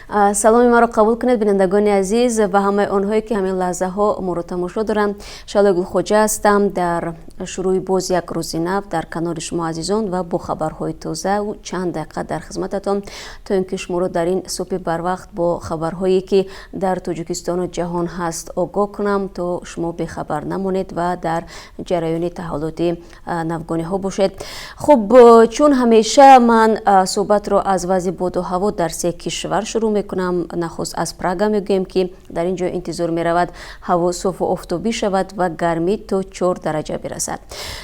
Саломи маро қабул кунед, бинандагони азиз ва ҳамаи онҳое, ки ҳамин лаҳзаҳо моро тамошо доранд. Шаҳлои Гулхоҷа ҳастам. Дар шурӯи боз як рӯзи нав дар канори шумо азизон ва бо хабарҳои тоза чанд дақиқа дар хизмататон, то ин ки шуморо дар ин субҳи барвақт бо хабарҳое, ки дар Тоҷикистону ҷаҳон ҳаст, огоҳ кунам, то шумо бехабар намонед ва дар ҷараёни таҳаввулоти навгониҳо бошед. Хуб, чун ҳамеша ман суҳбатро аз вазъи боду ҳаво дар се кишвар шурӯъ мекунам. Нахуст аз Прага мегӯем, ки дар ин ҷо интизор меравад ҳаво софу офтобӣ шавад ва гармӣ то 4 дараҷа бирасад.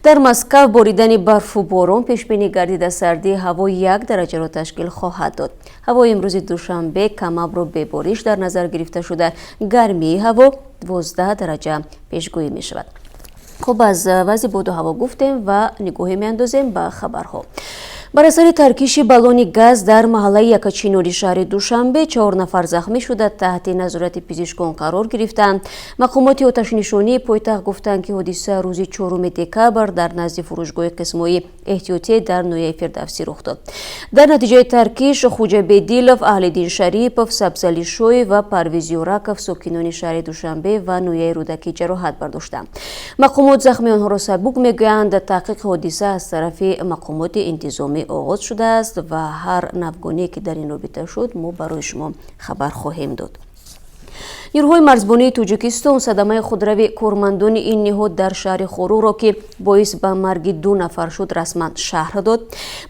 Дар Москав боридани барфу борон пешбинӣ гардида, сардии ҳаво 1 дараҷаро ташкил хоҳад дод. Ҳавои имрӯзи Душанбе камабру бебориш дар назар гирифта шуда, гармии ҳаво 12 дараҷа пешгӯӣ мешавад. Хуб, аз вазъи боду ҳаво гуфтем ва нигоҳе меандозем ба хабарҳо. Бар асари таркиши баллони газ дар маҳаллаи Якачинори шаҳри Душанбе чор нафар захмӣ шуда, таҳти назорати пизишкон қарор гирифтанд. Мақомоти оташнишонии пойтахт гуфтанд, ки ҳодиса рӯзи 4 декабр дар назди фурӯшгоҳи қисмҳои эҳтиётӣ дар ноҳияи Фирдавсӣ рух дод. Дар натиҷаи таркиш Хуҷабедилов, Аҳлиддин Шарипов, Сабзали Шоев ва Парвиз Юраков, сокинони шаҳри Душанбе ва ноҳияи Рӯдакӣ, ҷароҳат бардоштанд. Мақомот захми онҳоро сабук мегӯянд. Таҳқиқи ҳодиса аз тарафи мақомоти интизомӣ оғоз шудааст ва ҳар навгоние, ки дар ин робита шуд, мо барои шумо хабар хоҳем дод. Нирӯҳои марзбонии Тоҷикистон садамаи худрави кормандони ин ниҳод дар шаҳри Хоруғро, ки боис ба марги ду нафар шуд, расман шарҳ дод.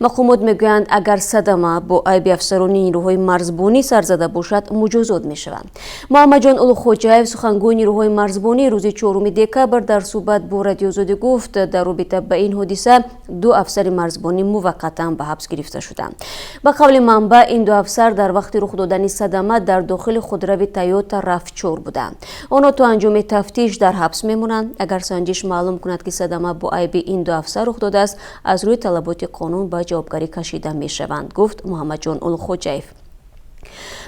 Мақомот мегӯянд, агар садама бо айби афсарони нирӯҳои марзбонӣ сар зада бошад, муҷозот мешаванд. Муҳаммадҷон Улуғхоҷаев, сухангӯи нирӯҳои марзбонӣ, рӯзи 4 декабр дар суҳбат бо Радиозодӣ гуфт, дар робита ба ин ҳодиса ду афсари марзбонӣ муваққатан ба ҳабс гирифта шуданд. Ба қавли манбаъ, ин ду афсар дар вақти рух додани садама дар дохили худрави Тойота RAV4 буданд. Онҳо то анҷоми тафтиш дар ҳабс мемонанд. Агар санҷиш маълум кунад, ки садама бо айби ин ду афсар рух додааст, аз рӯи талаботи қонун ба ҷавобгарӣ кашида мешаванд, гуфт Муҳаммадҷон Улуғхоҷаев.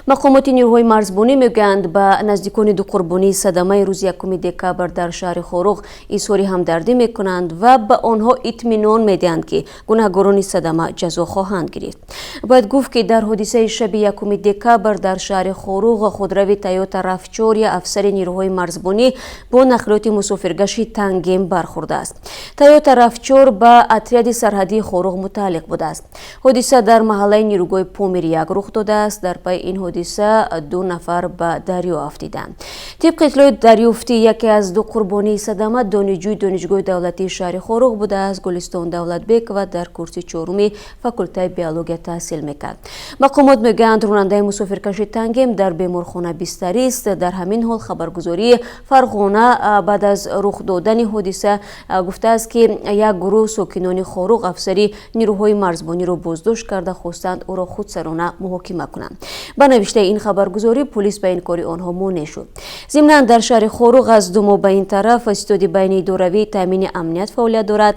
Мақомоти нирӯҳои марзбонӣ мегӯянд, ба наздикони ду қурбонии садамаи рӯзи 1 декабр дар шаҳри Хоруғ изҳори ҳамдардӣ мекунанд ва ба онҳо итминон медиҳанд, ки гунаҳгорони садама ҷазо хоҳанд гирифт. Бояд гуфт, ки дар ҳодисаи шаби 1 декабр дар шаҳри Хоруғ худрави Тойота RAV4 афсари нирӯҳои марзбонӣ бо нақлиёти мусофиргаши Тангем бархӯрдааст. Тойота RAV4 ба отряди сарҳадии Хоруғ мутааллиқ будааст. Ҳодиса дар маҳаллаи нирӯгоҳи Помир як рух додааст. Дар пайи ин ҳодиса ду нафар ба дарё афтиданд. Тибқи иттилои дарёфтӣ, яке аз ду қурбонии садама донишҷӯи Донишгоҳи давлатии шаҳри Хоруғ будааст. Гулистон Давлатбекова дар курси чоруми факултаи биология таҳсил мекард. Мақомот мегӯянд, ронандаи мусофиркаши Тангем дар беморхона бистарист. Дар ҳамин ҳол хабаргузории Фарғона баъд аз рух додани ҳодиса гуфтааст, ки як гурӯҳ сокинони Хоруғ афсари нирӯҳои марзбониро боздошт карда, хостанд ӯро худсарона муҳокима кунанд. Ба навиштаи ин хабаргузорӣ, пулис ба ин кори онҳо монеъ шуд. Зимнан, дар шаҳри Хоруғ аз 2 моҳ ба ин тараф ситоди байниидоравии таъмини амният фаъолият дорад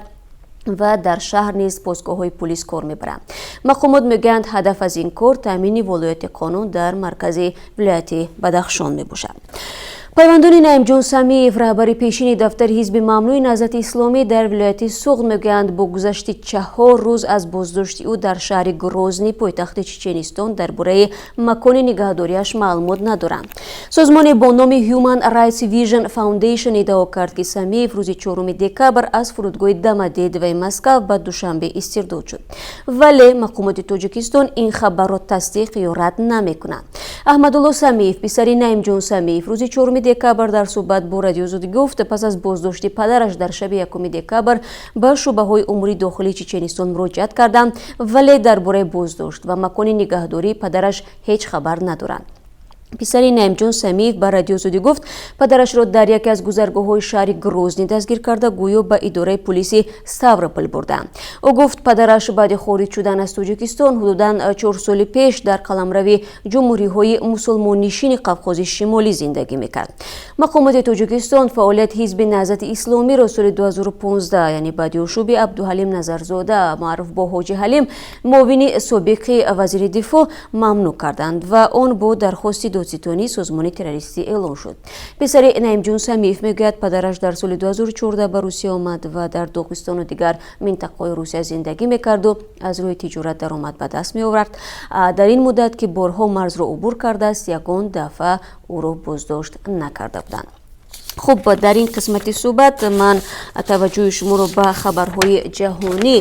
ва дар шаҳр низ постгоҳҳои пулис кор мебаранд. Мақомот мегӯянд, ҳадаф аз ин кор таъмини волояти қонун дар маркази вилояти Бадахшон мебошад. Пайвандони Наимҷон Самиев, раҳбари пешини дафтари ҳизби мамнӯи Наҳзати Исломӣ дар вилояти Суғд, мегӯянд, бо гузашти 4 рӯз аз боздошти ӯ дар шаҳри Грозни, пойтахти Чеченистон, дар бораи макони нигаҳдориаш маълумот надоранд. Созмоне бо номи Human Rights Vision Foundation иддао кард, ки Самиев рӯзи 4 декабр аз фурудгоҳи Домодедовои Москав ба Душанбе истирдод шуд, вале мақомоти Тоҷикистон ин хабарро тасдиқ ё рад намекунанд. Аҳмадулло Самиев, писари Наимҷон Самиев, рӯзи 4 декабр дар суҳбат бо Радиозодӣ гуфт, пас аз боздошти падараш дар шаби 1 декабр ба шӯъбаҳои умури дохилии Чеченистон муроҷиат карданд, вале дар бораи боздошт ва макони нигаҳдории падараш ҳеҷ хабар надоранд. Писари Наимҷон Самиев ба Радиозодӣ гуфт, падарашро дар яке аз гузаргоҳҳои шаҳри Грозни дастгир карда, гӯё ба идораи пулиси Ставрополь бурданд. Ӯ гуфт, падараш баъди хориҷ шудан аз Тоҷикистон ҳудудан 4 соли пеш дар қаламрави ҷумҳуриҳои мусулмоннишини Қавқози Шимолӣ зиндагӣ мекард. Мақомоти Тоҷикистон фаъолияти ҳизби Наҳзати Исломиро соли 2015, яъне баъди ошӯби Абдуҳалим Назарзода, маъруф бо Ҳоҷи Ҳалим, муовини собиқи вазири дифоъ, мамнӯъ карданд ва он бо дархости Додситонии созмони террористӣ эълон шуд. Писари Наимҷон Самиев мегӯяд, падараш дар соли 2014 ба Русия омад ва дар Доғистону дигар минтақаҳои Русия зиндагӣ мекарду аз рӯи тиҷорат даромад ба даст меовард. Дар ин муддат, ки борҳо марзро убур кардааст, ягон дафъа ӯро боздошт накарда буданд. Хуб, дар ин қисмати суҳбат ман таваҷҷӯҳи шуморо ба хабарҳои ҷаҳонӣ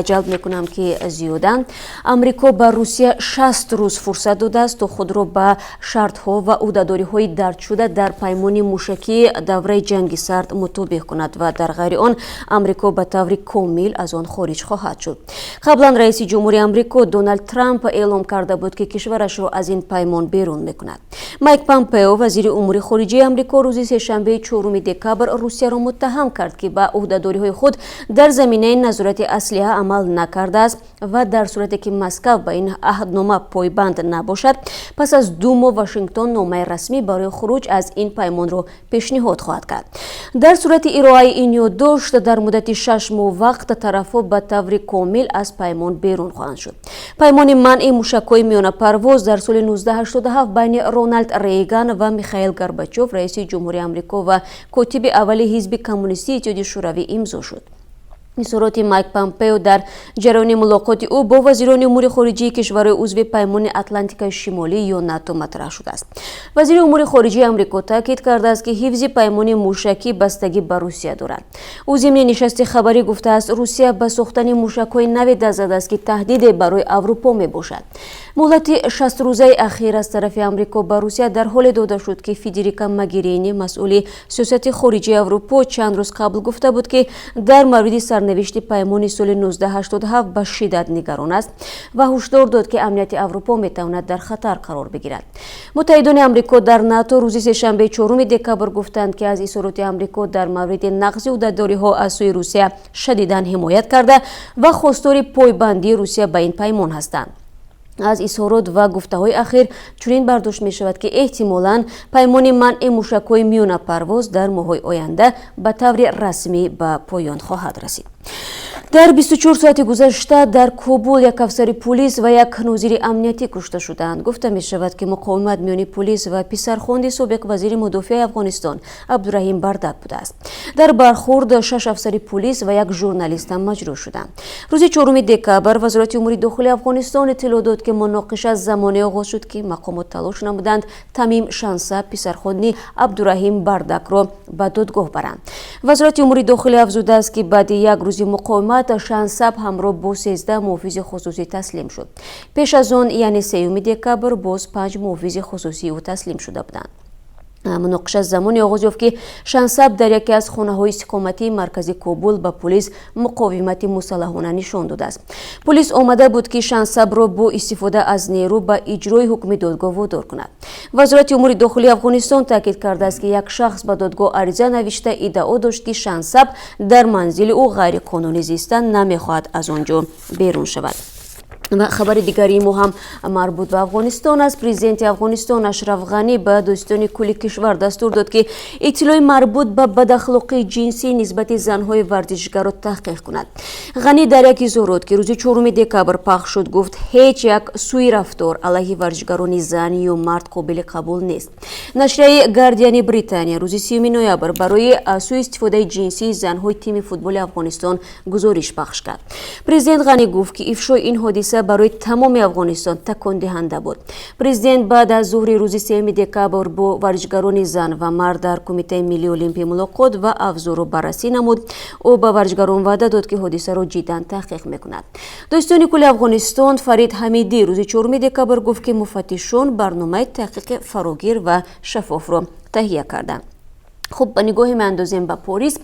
ҷалб мекунам, ки зиёданд. Амрико ба Русия 60 рӯз фурсат додааст, то худро ба шартҳо ва ӯҳдадориҳои дарҷшуда дар паймони мушакии давраи Ҷанги Сард мутобиқ кунад ва дар ғайри он Амрико ба таври комил аз он хориҷ хоҳад шуд. Қаблан раиси ҷумҳури Амрико Доналд Трамп эълом карда буд, ки кишварашро аз ин паймон берун мекунад. Майк Помпео, вазири умури хориҷаи Амрико, рӯзи сешанбеи 4 декабр Русияро муттаҳам кард, ки ба ӯҳдадориҳои худ дар заминаи назорати аслиҳа амал накардааст ва дар сурате ки Москав ба ин аҳднома пойбанд набошад, пас аз 2 моҳ Вашингтон номаи расмӣ барои хуруҷ аз ин паймонро пешниҳод хоҳад кард. Дар сурати ироаи ин ёддошт дар муддати 6 моҳ вақт, тарафҳо ба таври комил аз паймон берун хоҳанд шуд. Паймони манъи мушакҳои миёнапарвоз дар соли 1987 байни Роналд Рейган ва Михаил Горбачов, раиси ҷумҳури Амрико ва котиби аввали Ҳизби Коммунистии Иттиҳоди Шӯравӣ, имзо шуд. Изҳороти Майк Помпео дар ҷараёни мулоқоти ӯ бо вазирони умури хориҷии кишварҳои узви Паймони Атлантикаи Шимолӣ ё НАТО матраҳ шудааст. Вазири умури хориҷии Амрико таъкид кардааст, ки ҳифзи паймони мушакӣ бастагӣ ба Русия дорад. Ӯ зимни нишасти хабарӣ гуфтааст, Русия ба сохтани мушакҳои наве даст задааст, ки таҳдиде барои Аврупо мебошад. Муҳлати 60-рӯзаи ахир аз тарафи Амрико ба Русия дар ҳоле дода шуд, ки Федерика Могерини, масъули сиёсати хориҷии Аврупо, чанд рӯз қабл гуфта буд, ки дар мавриди сарнавишти паймони соли 1987 ба шиддат нигарон аст ва ҳушдор дод, ки амнияти Аврупо метавонад дар хатар қарор бигирад. Муттаҳидони Амрико дар НАТО рӯзи сешанбеи 4 декабр гуфтанд, ки аз изҳороти Амрико дар мавриди нақзи ӯҳдадориҳо аз сӯи Русия шадидан ҳимоят карда ва хостори пойбандии Русия ба ин паймон ҳастанд. Аз изҳорот ва гуфтаҳои ахир чунин бардошт мешавад, ки эҳтимолан паймони манъи мушакҳои миёнапарвоз дар моҳҳои оянда ба таври расмӣ ба поён хоҳад расид. Дар 24 соати гузашта дар Кобул як афсари пулис ва як нозири амниятӣ кушта шуданд. Гуфта мешавад, ки муқовимат миёни пулис ва писархонди собиқ вазири мудофиаи Афғонистон Абдураҳим Бардак будааст. Дар бархурд шаш афсари пулис ва як журналист ҳам маҷрӯҳ шуданд. Рӯзи 4 декабр Вазорати умури дохилии Афғонистон иттилоъ дод, ки муноқиша замоне оғоз шуд, ки мақомот талош намуданд Тамим Шансаб, писархонди Абдураҳим Бардакро, ба додгоҳ баранд. Вазорати умури дохилӣ афзудааст, ки баъди як рӯзи муқовимат Шансаб ҳамроҳ бо 13 муҳофизи хусусӣ таслим шуд. Пеш аз он, яъне 3 декабр, боз панҷ муҳофизи хусусии ӯ таслим шуда буданд. Муноқиша замоне оғоз ёфт, ки Шансаб дар яке аз хонаҳои истиқоматии маркази Кобул ба пулис муқовимати мусаллаҳона нишон додааст. Пулис омада буд, ки Шансабро бо истифода аз нерӯ ба иҷрои ҳукми додгоҳ водор кунад. Вазорати умури дохилии Афғонистон таъкид кардааст, ки як шахс ба додгоҳ ариза навишта, иддао дошт, ки Шансаб дар манзили ӯ ғайриқонунӣ зиста, намехоҳад аз он ҷо берун шавад. Ва хабари дигари мо ҳам марбут ба Афғонистон аст. Президенти Афғонистон Ашраф Ғанӣ ба додситони кулли кишвар дастур дод, ки иттилои марбут ба бадахлоқии ҷинсӣ нисбати занҳои варзишгарро таҳқиқ кунад. Ғанӣ дар як изҳорот, ки рӯзи 4 декабр пахш шуд, гуфт, ҳеҷ як сӯи рафтор алайҳи варзишгарони зан ё мард қобили қабул нест. Нашрияи Гардиани Британия рӯзи 30 ноябр барои сӯистифодаи ҷинсии занҳои тими футболи Афғонистон гузориш пахш кард. Президент Ғанӣ гуфт, ки ифшои ин ҳодиса барои тамоми Афғонистон такондиҳанда буд. Президент баъд аз зуҳри рӯзи 3 декабр бо варзишгарони зан ва мард дар Кумитаи миллии олимпӣ мулоқот ва авзоъро баррасӣ намуд. Ӯ ба варзишгарон ваъда дод, ки ҳодисаро ҷиддан таҳқиқ мекунад. Додситони кулли Афғонистон Фарид Ҳамидӣ рӯзи 4 декабр гуфт, ки муфаттишон барномаи таҳқиқи фарогир ва шаффофро таҳия карданд. Хуб, ба нигоҳе меандозем ба Порис.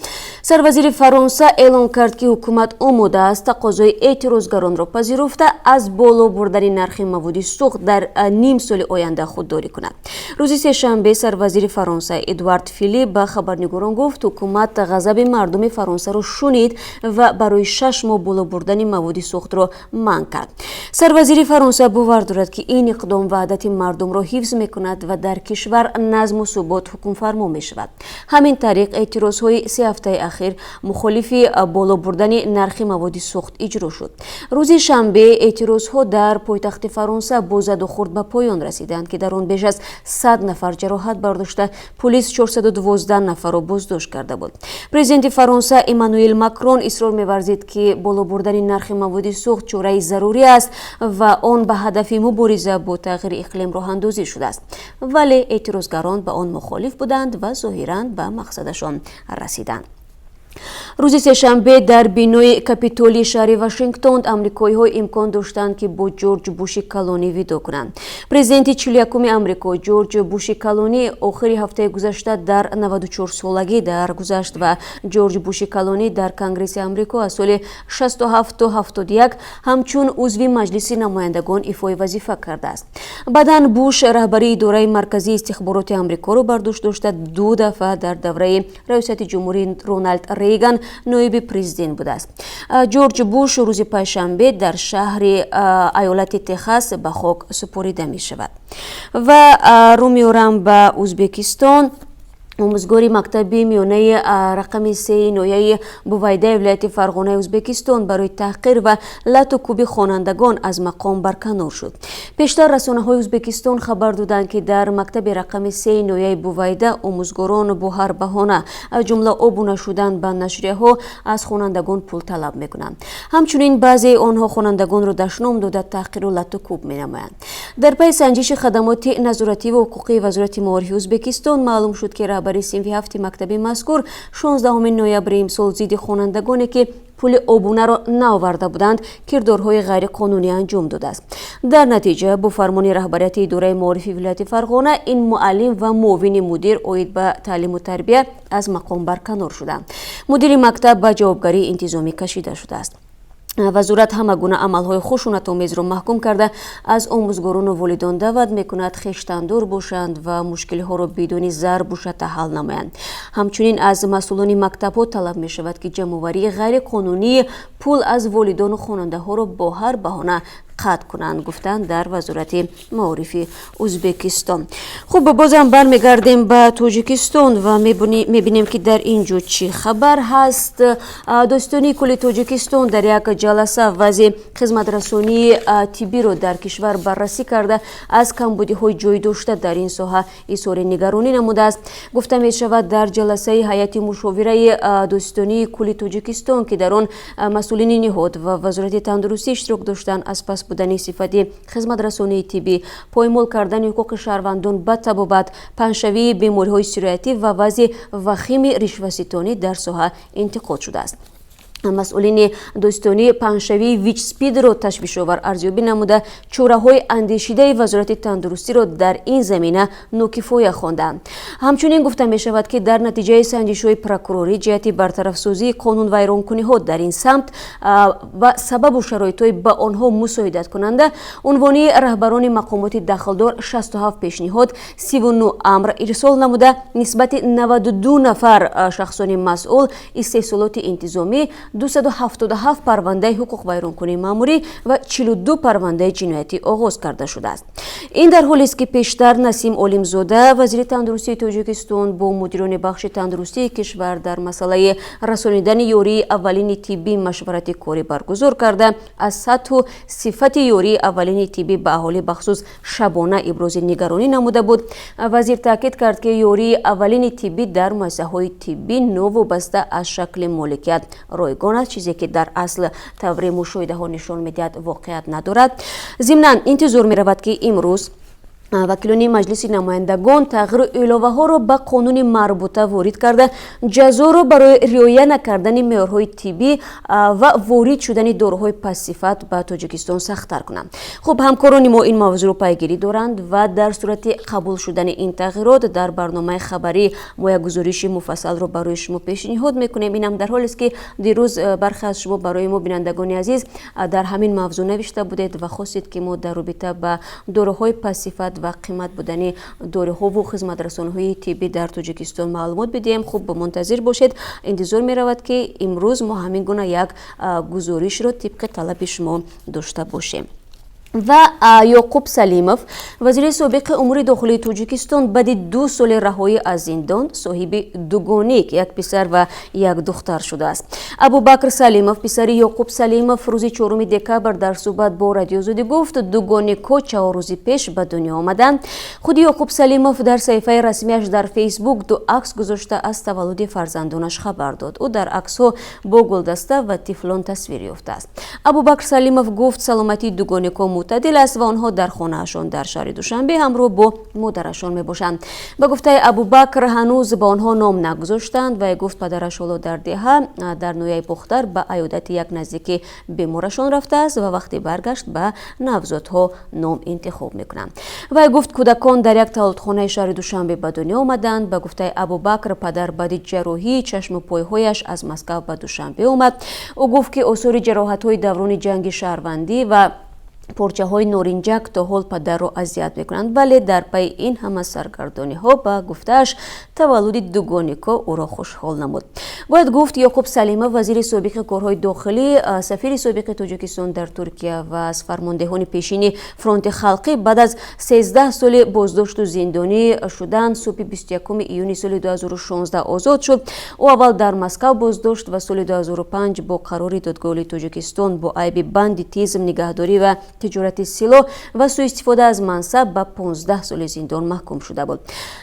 Сарвазири Фаронса эълон кард, ки ҳукумат омода аст тақозои эътирозгаронро пазируфта, аз боло бурдани нархи маводи сӯхт дар ним соли оянда худдорӣ кунад. Рӯзи сешанбе сарвазири Фаронса Эдуард Филип ба хабарнигорон гуфт, ҳукумат ғазаби мардуми Фаронсаро шунид ва барои 6 моҳ боло бурдани маводи сӯхтро манъ кард. Сарвазири Фаронса бовар дорад, ки ин иқдом ваҳдати мардумро ҳифз мекунад ва дар кишвар назму субот ҳукмфармо мешавад. Ҳамин тариқ, эътирозҳои 3 ҳафтаи ахир мухолифи боло бурдани нархи маводи сӯхт иҷро шуд. Рӯзи шанбе эътирозҳо дар пойтахти Фаронса бо задухӯрд ба поён расиданд, ки дар он беш аз 100 нафар ҷароҳат бардошта, пулис 412 нафарро боздошт карда буд. Президенти Фаронса Эммануэл Макрон исрор меварзид, ки боло бурдани нархи маводи сӯхт чораи зарурӣ аст ва он ба ҳадафи мубориза бо тағйири иқлим роҳандозӣ шудааст. Вале эътирозгарон ба он мухолиф буданд ва зоҳиран ба мақсадашон расиданд. Рӯзи сешанбе дар бинои Капитолии шаҳри Вашингтон амрикоиҳо имкон доштанд, ки бо Ҷорҷ Буши калонӣ видоъ кунанд. Президенти 41-уми Амрико Ҷорҷ Буши калонӣ охири ҳафтаи гузашта дар 94-солагӣ даргузашт ва Ҷорҷ Буши калонӣ дар Конгресси Амрико аз соли 67 то 71 ҳамчун узви Маҷлиси намояндагон ифои вазифа кардааст. Баъдан Буш раҳбарии Идораи марказии истихбороти Амрикоро бар дӯш дошта, ду дафъа дар давраи раёсати ҷумҳурии Роналд Рейган ноиби президент будааст. Ҷорҷ Буш рӯзи панҷшанбе дар шаҳри аёлати Техас ба хок супорида мешавад. Ва рӯ меорам ба Ӯзбекистон. Омӯзгори мактаби миёнаи рақами 3-и ноҳияи Бувайдаи вилояти Фарғонаи Ӯзбекистон барои таҳқир ва лату кӯби хонандагон аз мақом барканор шуд. Пештар расонаҳои Ӯзбекистон хабар доданд, ки дар мактаби рақами 3-и ноҳияи Бувайда омӯзгорон бо ҳар баҳона, аз ҷумла обуна шудан ба нашрияҳо, аз хонандагон пул талаб мекунанд. Ҳамчунин баъзеи онҳо хонандагонро дашном дода, таҳқиру лату кӯб менамоянд. Дар пайи санҷиши хадамоти назоративу ҳуқуқии Вазорати маорифи Ӯзбекистон маълум шуд, ки раҳбари синфи 7-и мактаби мазкур 16 ноябри имсол зидди хонандагоне, ки пули обунаро наоварда буданд, кирдорҳои ғайриқонунӣ анҷом додааст. Дар натиҷа бо фармони раҳбарияти идораи маорифи вилояти Фарғона ин муаллим ва муовини мудир оид ба таълиму тарбия аз мақом барканор шуданд. Мудири мактаб ба ҷавобгарии интизомӣ кашида шудааст. Вазорат ҳама гуна амалҳои хушунатомезро маҳкум карда, аз омӯзгорону волидон даъват мекунад хештандор бошанд ва мушкилиҳоро бидуни зарбу шата ҳал намоянд. Ҳамчунин аз масъулони мактабҳо талаб мешавад, ки ҷамъоварии ғайриқонунии пул аз волидону хонандаҳоро бо ҳар баҳона қатъ кунанд, гуфтанд дар Вазорати маорифи Ӯзбекистон. Хуб, бозам бармегардем ба Тоҷикистон ва мебинем, ки дар ин ҷо чӣ хабар ҳаст. Додситонии кулли Тоҷикистон дар як ҷаласа вазъи хизматрасонии тиббиро дар кишвар баррасӣ карда, аз камбудиҳои ҷой дошта дар ин соҳа изҳори нигаронӣ намудааст. Гуфта мешавад, дар ҷаласаи ҳайати мушовираи Додситонии кулли Тоҷикистон, ки дар он масъулини ниҳод ва Вазорати тандурустӣ иштирок доштанд, аз паст будани сифати хизматрасонии тиббӣ, поймол кардани ҳуқуқи шаҳрвандон ба табобат, паҳншавии бемориҳои сироятӣ ва вазъи вахими ришваситонӣ дар соҳа интиқод шудааст. Масъулини додситонӣ паҳншавии ВИЧ-СПИД-ро ташвишовар арзёбӣ намуда, чораҳои андешидаи Вазорати тандурустиро дар ин замина нокифоя хонданд. Ҳамчунин гуфта мешавад, ки дар натиҷаи санҷишҳои прокурорӣ ҷиҳати бартарафсозии қонунвайронкуниҳо дар ин самт ва сабабу шароитҳои ба онҳо мусоидаткунанда унвони раҳбарони мақомоти дахлдор 67 пешниҳод, 39 амр ирсол намуда, нисбати 92 нафар шахсони масъул истеҳсолоти интизомӣ, 277 парвандаи ҳуқуқвайронкунии маъмурӣ ва 42 парвандаи ҷиноятӣ оғоз карда шудааст. Ин дар ҳолест, ки пештар Насим Олимзода, вазири тандурустии Тоҷикистон, бо мудирони бахши тандурустии кишвар дар масъалаи расонидани ёрии аввалини тиббӣ машварати корӣ баргузор карда, аз сатҳу сифати ёрии аввалини тиббӣ ба аҳолӣ, бахусус шабона, ибрози нигаронӣ намуда буд. Вазир таъкид кард, ки ёрии аввалини тиббӣ дар муассисаҳои тиббӣ новобаста аз шакли моликият ройгон аст, чизе ки дар асл таври мушоҳидаҳо нишон медиҳад, воқеият надорад. Зимнан интизор меравад, ки имрӯз вакилони Маҷлиси намояндагон тағйиру иловаҳоро ба қонуни марбута ворид карда, ҷазоро барои риоя накардани меъёрҳои тиббӣ ва ворид шудани доруҳои пастсифат ба Тоҷикистон сахттар кунанд. Хуб, ҳамкорони мо ин мавзӯъро пайгирӣ доранд ва дар сурати қабул шудани ин тағйирот дар барномаи хабарӣ мо як гузориши муфассалро барои шумо пешниҳод мекунем. Инам дар ҳолест, ки дирӯз бархе аз шумо барои мо, бинандагони азиз, дар ҳамин мавзӯъ навишта будед ва хостед, ки мо дар робита ба доруҳои пастсифат ва қимат будани доруҳову хизматрасониҳои тиббӣ дар Тоҷикистон маълумот бидиҳем. Хуб, мунтазир бошед, интизор меравад, ки имрӯз мо ҳамин гуна як гузоришро тибқи талаби шумо дошта бошем. Ва Ёқуб Салимов, вазири собиқи умури дохилии Тоҷикистон, баъди 2 соли раҳоӣ аз зиндон соҳиби дугоник, як писар ва як духтар шудааст. Абубакр Салимов, писари Ёқуб Салимов, рӯзи 4 декабр дар суҳбат бо Радиозодӣ гуфт, дугоникҳо 4 рӯзи пеш ба дунё омаданд. Худи Ёқуб Салимов дар саҳифаи расмиаш дар Фейсбук ду акс гузошта, аз таваллуди фарзандонаш хабар дод. Ӯ дар аксҳо бо гулдаста ва тифлон тасвир ёфтааст. Абубакр Салимов гуфт, саломатии дугоникҳо мӯътадил аст ва онҳо дар хонаашон дар шаҳри Душанбе ҳамроҳ бо модарашон мебошанд. Ба гуфтаи Абубакр, ҳанӯз ба онҳо ном нагузоштанд. Вай гуфт, падараш ҳоло дар деҳа, дар ноҳияи Бохтар, ба аёдати як наздики беморашон рафтааст ва вақте баргашт, ба навзодҳо ном интихоб мекунанд. Вай гуфт, кӯдакон дар як таваллудхонаи шаҳри Душанбе ба дунё омаданд. Ба гуфтаи Абубакр, падар баъди ҷарроҳии чашму пойҳояш аз Москав ба Душанбе омад. Ӯ гуфт, ки осори ҷароҳатҳои даврони ҷанги шаҳрвандӣ ва порчаҳои норинҷак то ҳол падарро азият мекунанд, вале дар пайи ин ҳама саргардониҳо, ба гуфтааш, таваллуди дугоникҳо ӯро хушҳол намуд. Бояд гуфт, Ёқуб Салимов, вазири собиқи корҳои дохилӣ, сафири собиқи Тоҷикистон дар Туркия ва аз фармондеҳони пешини Фронти халқӣ, баъд аз 13 соли боздошту зиндонӣ шудан субҳи 21 июни соли 2016 озод шуд. Ӯ аввал дар Москав боздошт ва соли 2005 бо қарори Додгоҳи Тоҷикистон бо айби бандитизм, нигаҳдорӣ ва тиҷорати силоҳ ва суистифода аз мансаб ба 15 соли зиндон маҳкум шуда буд.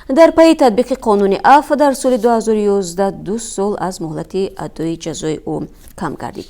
Дар пайи татбиқи қонуни афв дар соли 2011 2 сол аз муҳлати адои ҷазои ӯ кам гардид.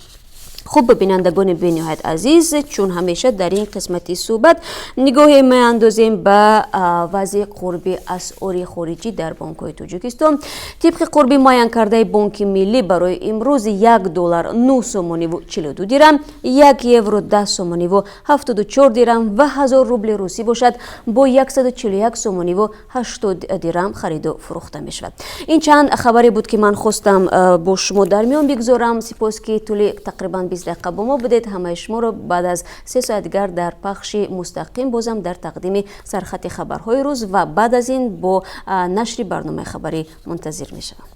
Хуб, бинандагони бениҳоят азиз, чун ҳамеша дар ин қисмати суҳбат нигоҳе меандозем ба вазъи қурби асъори хориҷӣ дар бонкҳои Тоҷикистон. Тибқи қурби муайянкардаи Бонки Миллӣ барои имрӯз 1 доллар 9 сомониву 42 дирам, 1 евро 10 сомониву 74 дирам ва 1000 рубли русӣ бошад, бо 141 сомониву 80 дирам хариду фурӯхта мешавад. Ин чанд хабаре буд, ки ман хостам бо шумо дар миён бигзорам. Сипос, ки тӯли тақрибан 20 дақиқа бо мо будед. Ҳамаи шуморо баъд аз 3 соат дигар дар пахши мустақим бозам дар тақдими сархати хабарҳои рӯз ва баъд аз ин бо нашри барномаи хабарӣ мунтазир мешавам.